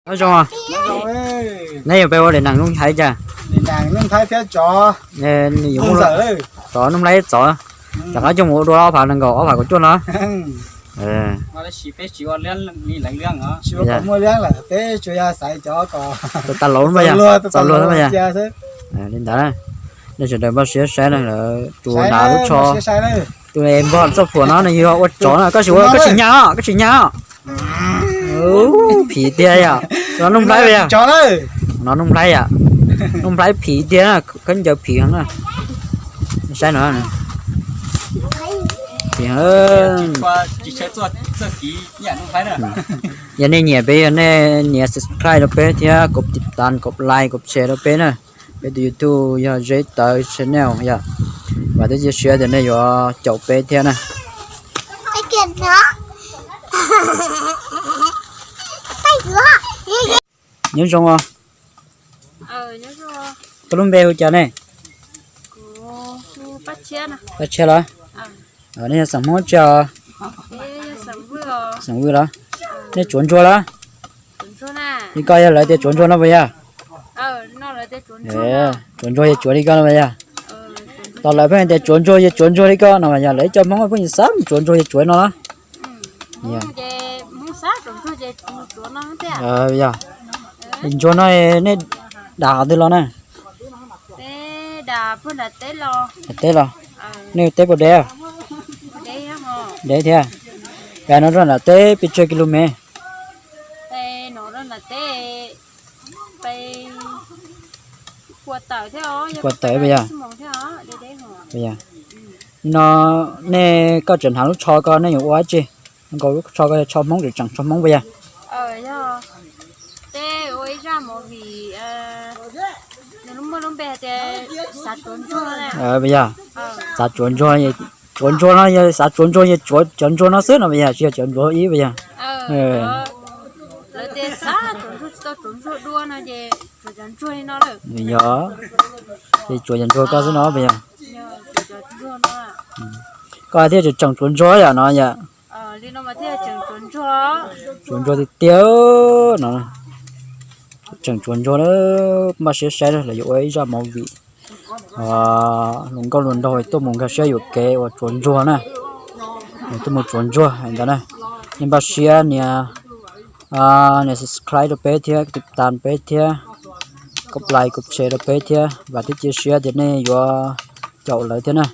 Nyob zoo, neb yuav peb ua daim neeg Nuj Nplhaib cas? Nws yuav tsov Nuj Nplhaib tsov, rov qab coj mus ua dua ob phav nees nkaum ob phav kaum cuaj no. Tsis tau laus mas yog txaus luag mas yog li ntawd. Nej sawv daws npaj siab saib na, lawv tus hnav lub tsho, tus npog txoj phuam no nws yog ua tsov na, koj sim ua, koj tsis nyas os, koj tsis nyas os. Phim tiag yom, no Nuj Nplhaib yom, no Nuj Nplhaib yom, Nuj Nplhaib phim tiag na, khaub ncaws phim heev na. Saib no, phim heev. Yog nej nyiam peb, yog nej nias subscribe rau peb thiab kom tiv tas, kom like, kom share rau peb na. Peb tus YouTube yog Zeb Tawv Channel yom. Vam thiab cia siab tias nej yuav caum peb thiab na. Nyob zoo os. Koj lub npe hu cas ne? Paj Tshiab los? Nej yog xeem Hmoob tsi os? Xeem Vwj los? Nej tsuav ntsuag los? Li koj yog lawv tias tsuav ntsuag no puas yog? Tsuav ntsuag yog tsuav li koj no puas yog? Tos lawv pheej tias tsuav ntsuag yog tsuav ntsuag li koj no mas yog lawv ib co Hmoob pheej xav tsuav ntsuag yog tsuav no los? Yog, ntsuag no nej dam qhov twg los na? Teb los? Nej teb puas deb? Deb thiab. Pem no rau nram teb pes tsawg kis lus mev? Puas tawm puas yog? No nej, koj tseem hnav lub tsho ko nej yuav ua dab tsi? Nkaus lub tsho ko yog tsho Hmoob, tseem tsho Hmoob puas yog? Puas yog? Xav tsuav ntsuag no, tsuav ntsuag no yog cov ntsuag no xwb no puas yog, tsis yog cov ntsuag ib puas yog? Yog, ces tsuav cov ntsuag ko xwb no puas yog? Koj thiaj tseem tsuav ntsuag yom no yom. Tsuav ntsuag tiag tiag no. Tseem tsuav ntsuag na, npaj siab saib lawv yuav ua ib zaj movie hluas nkauj hluas nraug tuaj mus nkag siab yuam kev uas tsuav ntsuag na. Tuaj mus tsuav ntsuag ntawd na. Nej npaj siab nias, nias subscribe rau peb thiab, tiv tas peb thiab, kom like kom share rau peb thiab, vam thiab cia siab tias nej yuav caum lawv thiab na.